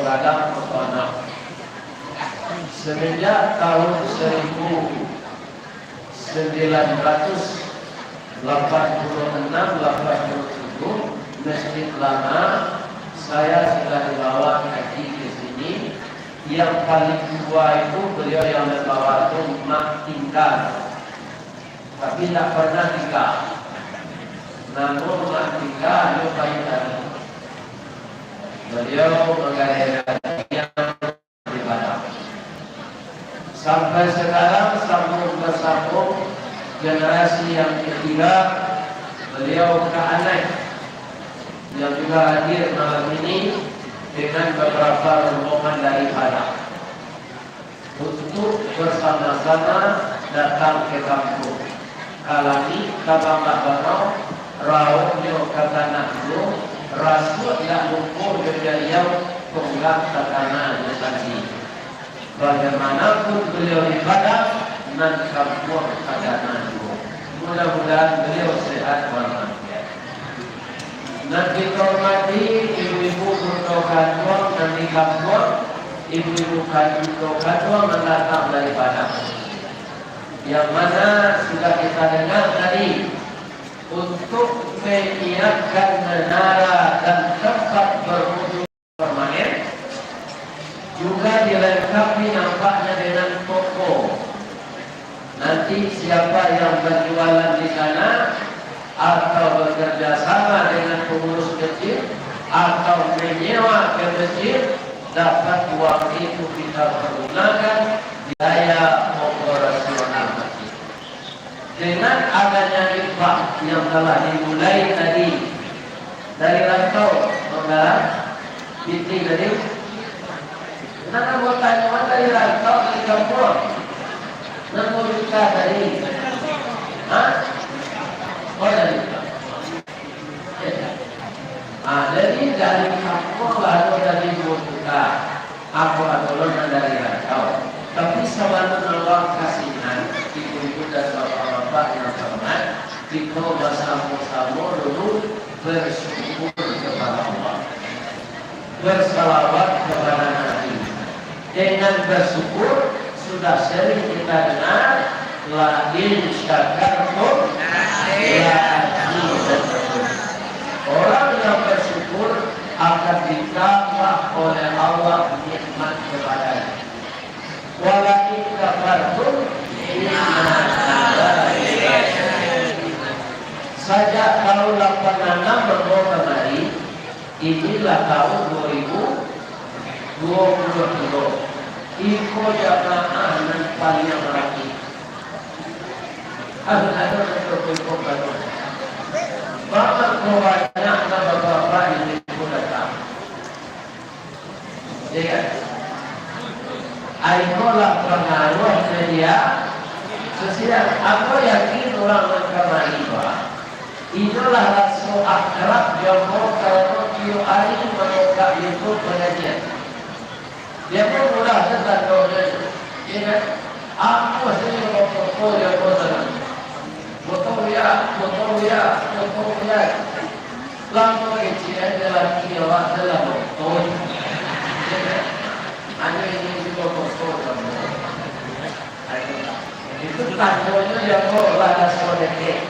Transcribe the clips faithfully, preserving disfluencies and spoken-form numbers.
Salam Otonom. Semenjak tahun seribu sembilan ratus lapan puluh enam, lapan puluh tujuh, Masjid Lama, saya sudah dibawa kaji ke sini. Yang paling tua itu beliau yang membawa tu Mak Tingga. Tapi tak pernah tinggal. Namun Mak Tingga, yo pai tadi. Beliau menggadaikan di Padang. Sampai sekarang, sambung bersambung, generasi yang ketiga, beliau ke anak yang juga hadir malam ini dengan beberapa rombongan dari Padang untuk bersama-sama datang ke kampung. Kalami, ka Bangka Banau, rauhnyo ka tanah Luo, rasuak dak lupo jo jariau, tunggang takana jo sandi. Bagaimanapun beliau di Padang, nan kampuang takana juo. Mudah-mudahan beliau sehat walafiat. Nan kito hormati, ibu-ibu bundo kanduang nan di kampuang, ibu-ibu kan-, bundo kanduang nan datang dari Padang. Yang mana sudah kita dengar tadi, untuk menyiapkan menara dan tempat berwudu permanen, juga dilengkapi nampaknya dengan toko. Nanti siapa yang berjualan di sana, atau bekerja sama dengan pengurus masjid, atau menyewa ke masjid, dapat uang itu kita pergunakan biaya operasional masjid. Dengan adanya infak yang telah dimulai tadi dari rantau, saudara, Fitri tadi, nan ambo tanyo dari rantau dari kampuang, nan duo juta tadi, ha? Oh, dari kampuang. Ah, jadi dari kampuang lah ado dari duo juta. Apo ado lo nan dari rantau. Tapi sabalun Allah kasihan, ibu-ibu dan bapak-bapak yang hormat, kito basamo-samo dulu bersyukur kepada Allah. Bersalawat kepada Nabi. Dengan bersyukur, sudah sering kita dengar, "La in syakartum la azidannakum." Orang yang bersyukur akan ditambah oleh Allah nikmat kepadanya. "Wa la in kafartum inna azabi lasyadid." Sajak tahun lapan anam ambo kamari, inilah tahun dua ribu dua puluh dua. Iko jamaah nan paling rami. Ado, ado nan bakumpul baru. Bamangko banyaknyo bapak-bapak yang iko datang. Ya kan? Ikolah pangaruah media sosial. Ambo yakin urang nan kamari, Pak, inyo lah raso akrab jo ambo karano tiok ari mambukak YouTube pangajian. Dia pun mudah saja tandonyo, ya kan? Ambo sajo bafoto jo ambo sajo. Foto Buya, foto Buya, foto Buya. Lamo kecil aja laki awak tu lah foto. Ya kan? Hanya ingin juga foto jo ambo. Itu tandonyo jo ambo lah raso dakek.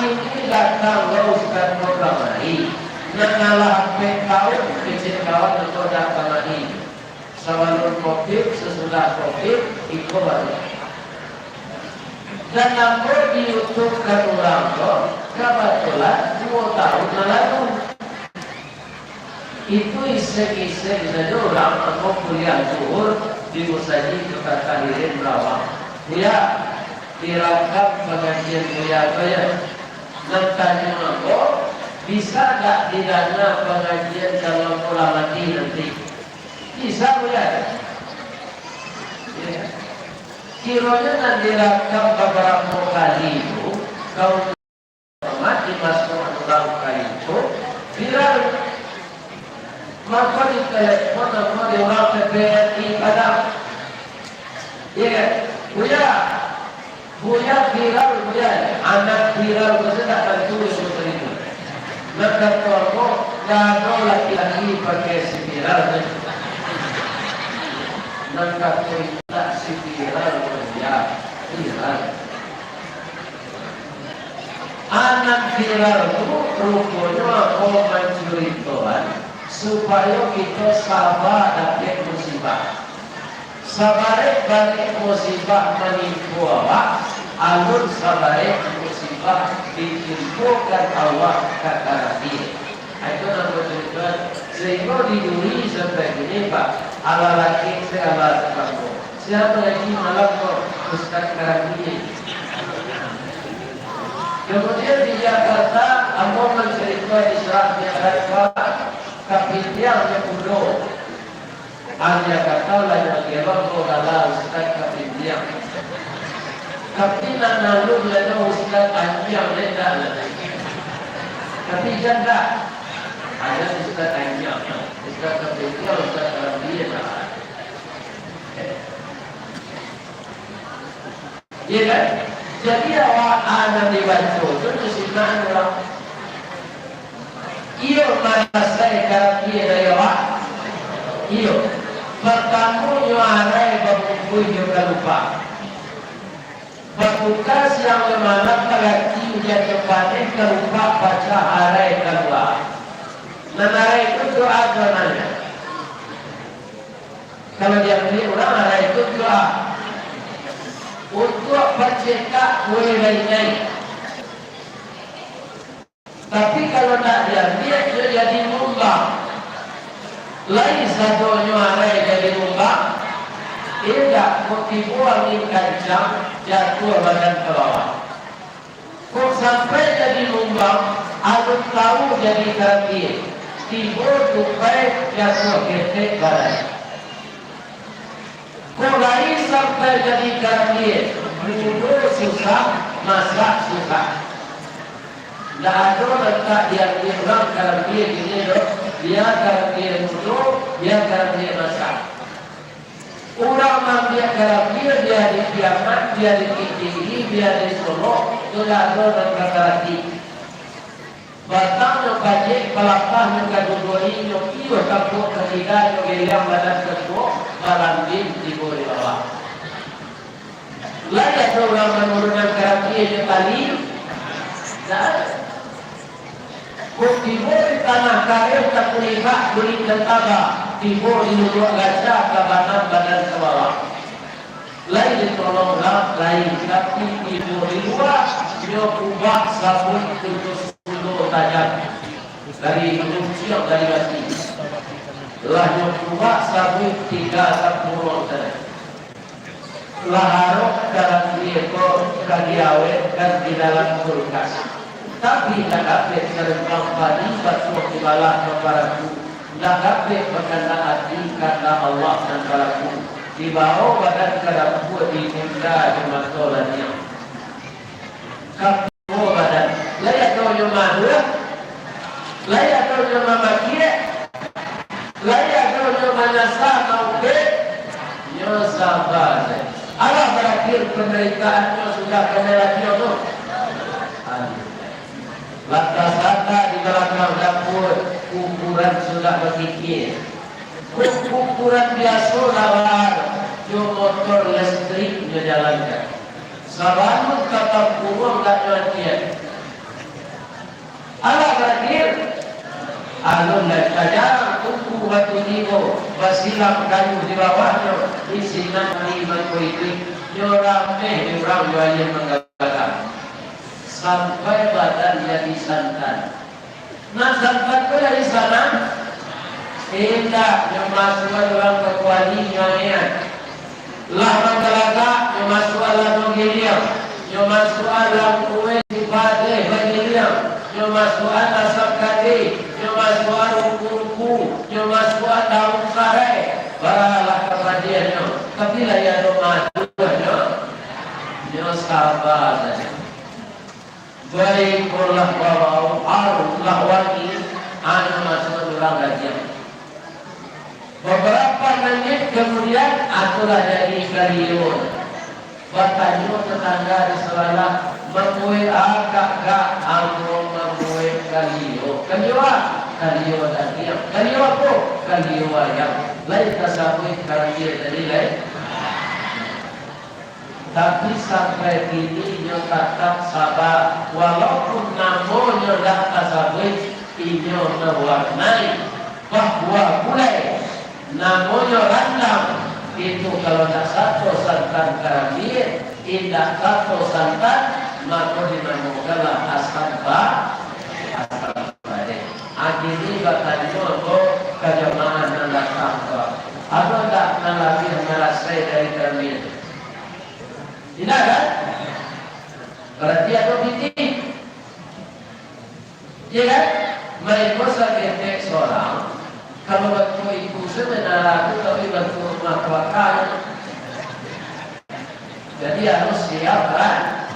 Kini datang lo Ustaz ko kamari, nan alah ampek taun kecil kawan ko dak kamari. Sabalun covid, sasudah covid, iko baru. Dan ambo di YouTube kan urang ko, kabatulan duo taun nan lalu. Itu iseng-iseng sajo urang ambo kuliah Zuhur di Musajik Kota Kalirin Rawang. Buya, direkam pangajian Buya ko yo. Nan tanyo ambo, bisa dak didanga pangajian kalau ambo lah mati nanti? Bisa, Buya? Ya. Kironyo nan direkam babarapo kali tu, kaum Muhammad di maso urang kali tu, viral. Mako ditelepon ambo dek urang P P R I Padang. Iya kan? Buya, Buya viral, Buya. Anak viral, maso dak tantu dek Buya itu. Nan kato ambo, Ado laki-laki pakai spiral ni. Nan kato indak spiral, ya, spiral. Anak viral tu ruponyo ambo mancuritoan supayo kito saba dapek musibah. Sabarek-barek musibah manimpo awak, alun sabarek musibah ditimpokan Allah ka karambia. Itu namo carito. Sahinggo di Duri sampai kini, Pak, alah laki sagalo kampung. Sia nan mangaji malam ko? Ustaz Karambia. Kemudian di Jakarta, ambo mancarito Isra Mi'raj, Pak, kapindiang jo kudo. Anak Jakarta lah nan gelok ko gala Ustaz Kapindiang. Tapi nan lalu lah Ustaz Anjiang, indak lah. Tapi jan dak. Ado Ustaz Anjiang, Ustaz Kapindiang, Ustaz Karambia lah. Iya kan? Jadi awak anak dibaco tu di sinan urang. Iyo marasai karambia dari awak. Iyo. Partamonyo arai babungkuih jo kalupak. Batuka siang jo malam, talaki ujan jo paneh, kalupak pacah arai kalua. Nan arai tu doa jo nanya. Kalau diambiak urang, arai tu doa. Untuak pancekak buliah bainai. Tapi kalau ndak diambiak, nyo jadi mumbang. Lai sadonyo arai jadi mumbang? Indak, kok tibo angin kancang, jatuah badan ka bawah. Kok sampai jadi mumbang, alun tau jadi karambia, tibo tupai jatuah ketek badan. Kok lai sampai jadi karambia, mudo susah, masak susah. Ndak ado nan ka diambiak urang karambia kini doh, bia karambia mudo, bia karambia masak. Urang maambiak karambia, bia di Piaman, bia di Tinggi, bia di Solok, tu ndak ado nan ka karati. Batangnyo pajek, palapahnyo kaduduak inyo, iyo tampuak katiga, nyo geliang badan katuo, balambin tibo di bawah. Lai ado urang manurunan karambia jo tali? Ndak ado. Kok tibo di tanah kareh takulibak, bulik tantaba, tibo di luluak gaja, tabanam badan ka bawah. Lai ditolong urang, lai, tapi tibo di lua, nyo kubak sabuik tujuah sulo tajam. Dari ujung ciok dari basi. Lah nyo kubak sabuik tiga sampulong tadi. Lah arok karambia ko ka diawetkan di dalam kulkas. Tapi, ndak dapek saribang padi batuah dibalah ka paraku, ndak dapek bakandak ati kandak Allah nan balaku, dibao badan ka dapua, ditunda jo mato laniang. Ka badan, lai ado nyo maruah, lai ado nyo mamakiak, lai ado nyo manyasa maukek, nyo saba se. Alah barakhir pandaritaannyo sudah kanai radio tu. Aduh. Lantas ata di balakang dapua, kuburan sudah bakikia. Kok kuburan biaso lah baa, jo motor listrik nyo jalankan. Sabalun ka tampuruang dak nyo atian. Alah barakhir, alun lai tajarang tungku batu tigo, basilang kayu di bawahnyo, di sinan ari mangko iduik, nyo rameh di urang jo aia manggalagak. Sampai badan jadi santan. Nan santan ko dari sanan? Indak, nyo masuak urang ka kuali nyo aia. Lah manggalagak, nyo masuak lah manggiliang, nyo masuak lah kue sipadeh bagiliang, nyo masuak asam kandih, nyo masuak ruku-ruku, nyo masuak daun sarai, baralah kapadiahnyo, tapi lai ado maduahnyo, nyo saba sajo. Baikolah babau, aruihlah wangi, anu maso urang gajiang. Babarapo menit kamudian, atulah jadi kalio. Batanyo tatangga di sabalah, "Mambuek a, Kak, Kak?" "Ambo mambuek kalio." "Kalio a?" kalio dagiang. Kalio apo? Kalio ayam. Lai tasabuik kalio tadi, lai. Tapi sampai kini inyo tatap saba, walaupun namonyo ndak tasabuik, inyo mawarnai. Bahwa gulai namonyo randang, itu kalau ndak sato santan karambia, indak sato santan, mako dinamokanlah asam ba-, asam badeh. Kini batanyo ko ka jamaah nan datang ko, ado ndak nan labiah marasai dari karambia? Indak kan? Berarti ado pitih. Iya kan? Maiko saketek sorang, kalau bantuak itu sebenarnya tu, tapi bantuak rumah tuakan. Jadi harus siap ran-,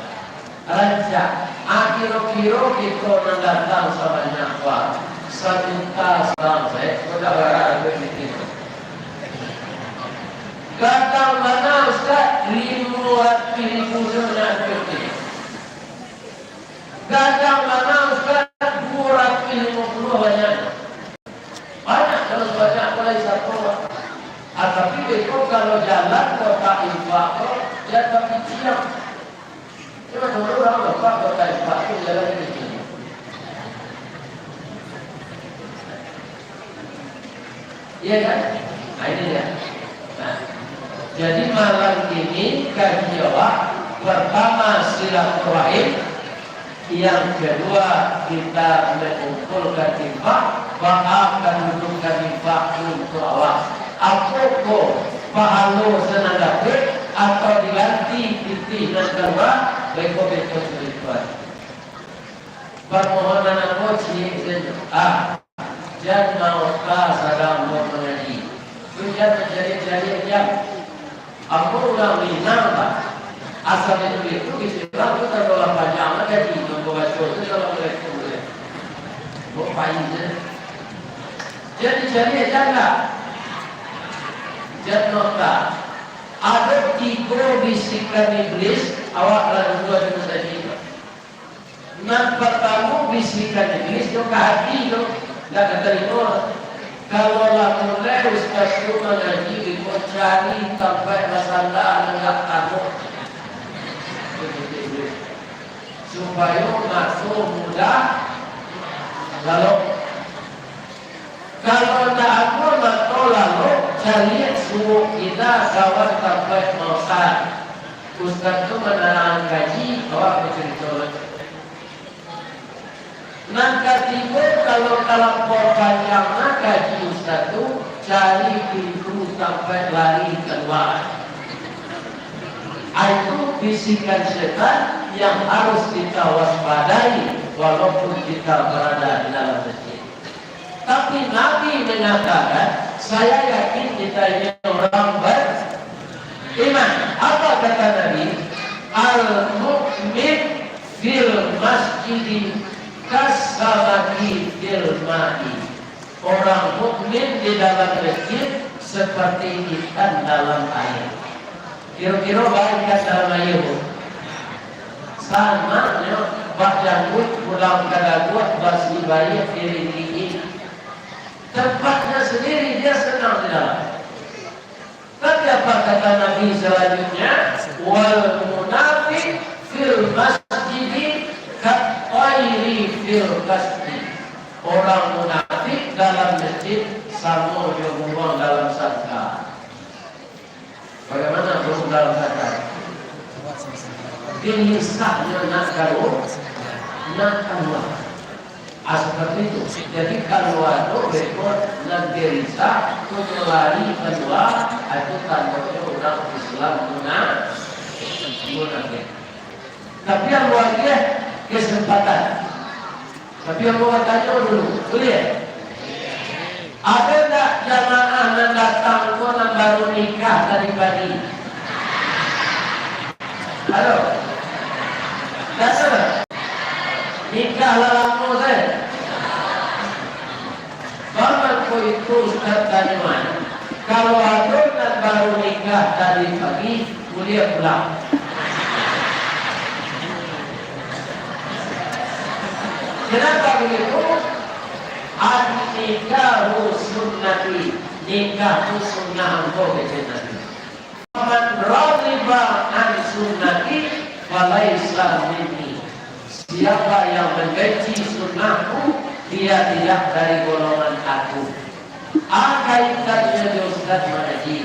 rancak. Ah, kiro-kiro kito nan datang sabanyak, wah, sajuta sorang, saya sudah barang duit di sini. Gadang bana, Ustaz, limo ratuih ribu sabanyak duit. Gadang bana, Ustaz, duo ratuih limo puluah banyak. Banyak, kalau banyak, mulai satu. Ah, tapi beko kalau jalan kota infak ko, jan tapi ciam. Cuma dulu urang lupa kota infak tu jalan kecil. Iya kan? Nah, ini dia. Nah, jadi malam ini kaji awak, pertama silaturahim, yang kedua kita mengumpulkan infak, baa kadudukan infak untuak awak. Apo ko pahalo sinan dapek atau diganti pitih nan kalua, beko-beko cubo tuan. Parmohonan ambo ciek sajo. Ah, jan maota sadang ambo mangaji. Tu jan mancaliak-caliak jan. Ambo urang Minang, Pak. Asa itu, itu disilang tu kalau lah panjang lah gaji, ambo baco tu Assalamualaikum tu. Ambo pai je. Jan dicaliak jan lah. Jan maota. Ado tigo bisikan iblis, awak lah dulu ado tadi. Nan partamo, bisikan Iblis tu ka hati tu, ndak ka tarimo. Kalau lah mulai ustaz tu mangaji, beko cari tampek basanda nan agak taruih, supayo mato mudah lalok. Kalau ndak amuah mato lalok, cari suok kita kawan tampek maosan. Ustaz tu manarang kaji, awak bacarito. Nan katigo, kalau talampau panjang nan kaji ustaz tu, cari pintu tampek lari kalua. Itu bisikan setan yang harus kita waspadai, walaupun kita berada di dalam masjid. Tapi Nabi mengatakan, saya yakin kita ini orang beriman. Apa kata Nabi? Al-mu'min fil masjidi kasamaki fil ma'i. Orang mukmin di dalam masjid seperti ikan dalam air. Kiro-kiro baikan dalam aia, Bu. Samanyo bak jangguik pulang ka daguak, basi baiak diri tinggi. Tempatnya sendiri, dia senang di dalam. Tapi apa kata Nabi selanjutnya? Wal munafik fil masjidi kat tairi fil kasbi. Orang munafik dalam masjid samo jo buruang dalam sangka. Bagaimana burung dalam kandang? Dilisahnya nak kalua, nak kalua. Ah, seperti itu. Jadi kalua tu beko nan dilisah, tu lari kalua, ah, itu tandonyo urang Islam muna-, munafik. Tapi yang luar biasa kesempatan. Tapi ambo batanyo dulu, buliah? Ado ndak jamaah nan datang ko nan baru nikah tadi pagi? Ado? Ndak ado? Nikah lah lamo se. Baa mangko itu Ustaz tanyoan, kalau ado nan baru nikah tadi pagi, buliah pulang. Kenapa begitu? "An-nikahu sunnati, nikah tu sunnah ambo," kecek Nabi. "Faman raghiba an sunnati, falaisa minni." Siapa yang membenci sunnahku, dia tidak dari golongan aku. A kaitannya jo Ustaz mangaji.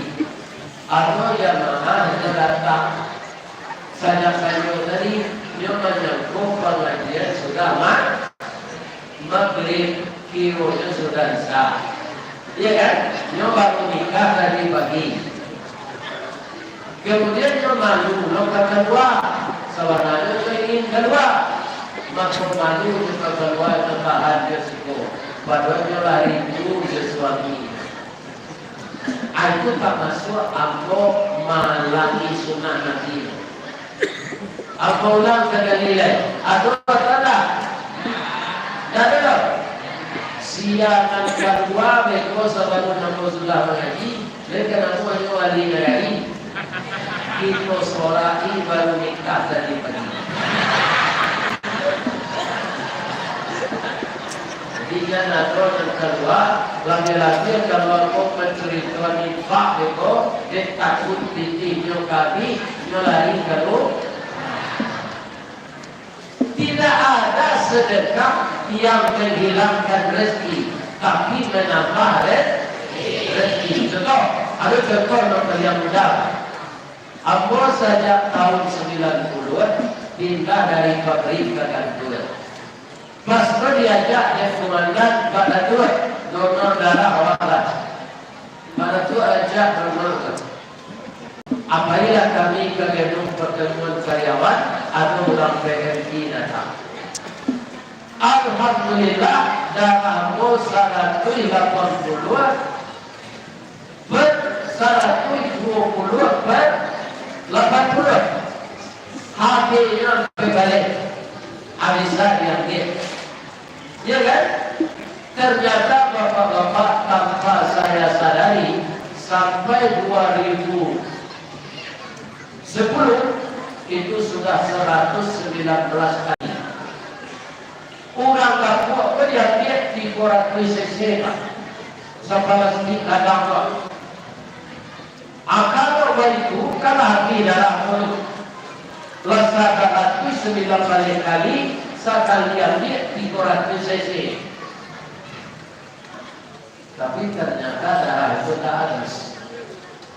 Ado jamaah yang datang. Sajak sajo tadi, nyo manyangko pangajian sudah ma-, magrib, kironyo sudah isya. Iya kan? Nyo baru nikah tadi pagi. Kemudian nyo malu lo ka kalua. Sabananyo nyo ingin kalua. Mako malu nyo ka kalua, nyo tahan jo siko. Padahal nyo lah rindu jo suami. Ah, itu tamasuak ambo malangi sunnah Nabi. Ambo ulang sakali lai. Ado atau ndak? Ndak ado doh. Sia nan kalua beko sabalun ambo sudah mangaji, lai kanai ambo hanyo wali nagari. Kito sorai baru nikah tadi pagi. Jadi, jan ado nan kalua, labiah-labiah kalau ko pancarito nifak beko, dek takut pitihnyo ka abih, nyo lari ka lu-, Tidak ada sedekah yang menghilangkan rezeki, tapi menambah re-, rezeki. Contoh, ado contoh nan paliang mudah. Ambo sajak tahun sembilan puluh pindah dari pabrik ka kantua. Pas ko diajak dek kumandan, "Pak Datuak, donor darah awak lah." Pak Datuak ajak donor tu. Apailah kami ka gedung pertemuan karyawan, ado urang P M I datang. Alhamdulillah, darah ambo saratuih lapan puluah, per saratuih duo puluah, per lapan puluah. Habisnyo ampai baleh, habis diambiak. Ya kan? Ternyata bapak-bapak, tanpa saya sadari, sampai dua ribu sepuluh, itu sudah seratus sembilan belas kali. Urang kapuak ko diambiak tigo ratuih cc, Pak. Sapalastik ladang ko. Ah, kalau baitu, kan lah abih darah ko tu. Lah saratuih sambilan baleh kali, sakali ambiak tigo ratuih cc. Tapi ternyata darah itu tak habis.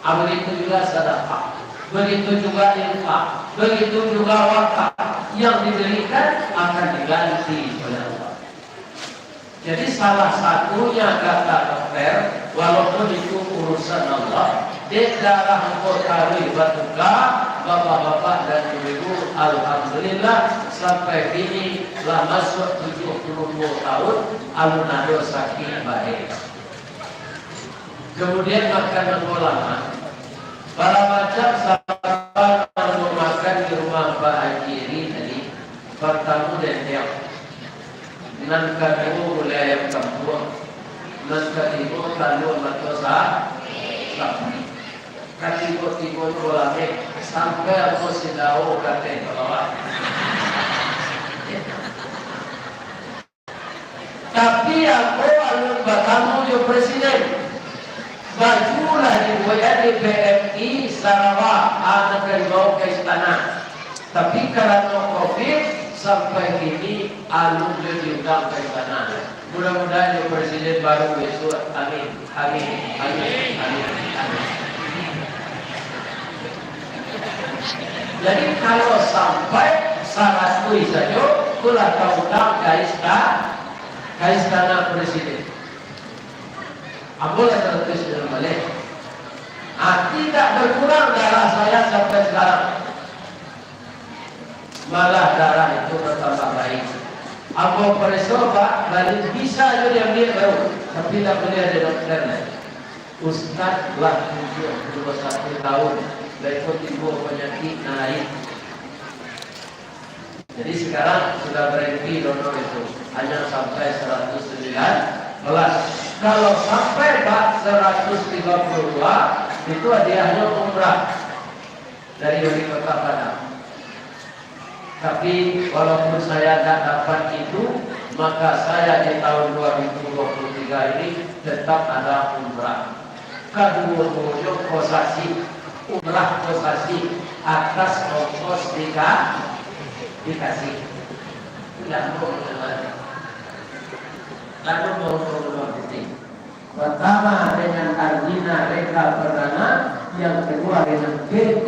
Ah, begitu juga sedekah, begitu juga infak, begitu juga wakaf yang diberikan akan diganti oleh Allah. Jadi salah satunya kata dokter, walaupun itu urusan Allah, dek darah engkau taruih batuka, bapak-bapak dan ibu-ibu, alhamdulillah, sampai kini lah masuk tujuh puluh dua tahun, alun ado sakik bae. Kemudian makan ambo lamak. Bara macam sarapan ambo makan di rumah Pak Haji Eri tadi. Partamo dendeng. Nan kaduo gulai ayam kampuang. Nan katigo talua mato sa-, sapi. Katigo-tigo tu balameh. Sampai ambo sindao kateh ka bawah. Tapi ambo alun batamu jo presiden. Baju lah dibuek di P M I Sarawak, anak dibawa ka istana. Tapi karano covid, sampai kini alun jo diundang ka istana. Mudah-mudahan jo presiden baru bisuak. Amin. Amin, amin, amin, amin. Jadi, kalau sampai saratuih sajo, itulah taundang ka ista-, ka istana presiden. Ambo lah saratuih sajo baleh. Ah, tidak berkurang darah saya sampai sekarang. Malah darah itu bertambah baik. Ambo pareso, Pak, bali bisa jo diambiak baru, tapi indak buliah dek dokter lai. Ustaz lah tujuah puluah satu tahun, beko timbua panyakik nan lain. Jadi sekarang sudah berhenti donor itu, hanya sampai seratus sembilan belas. Kalau sampai, Pak, seratus tiga puluh dua, itu hadiahnya umrah dari wali kota Padang. Tapi walaupun saya tidak dapat itu, Maka saya di tahun dua ribu dua puluh tiga ini tetap ada umrah. Kaduo-duonyo kosasi, umrah kosasi, atas ongkos dika-, dikasih. Lalu, lalu mau ke luar negeri. Pertama dengan Arlina Reka Perdana, yang kedua dengan P T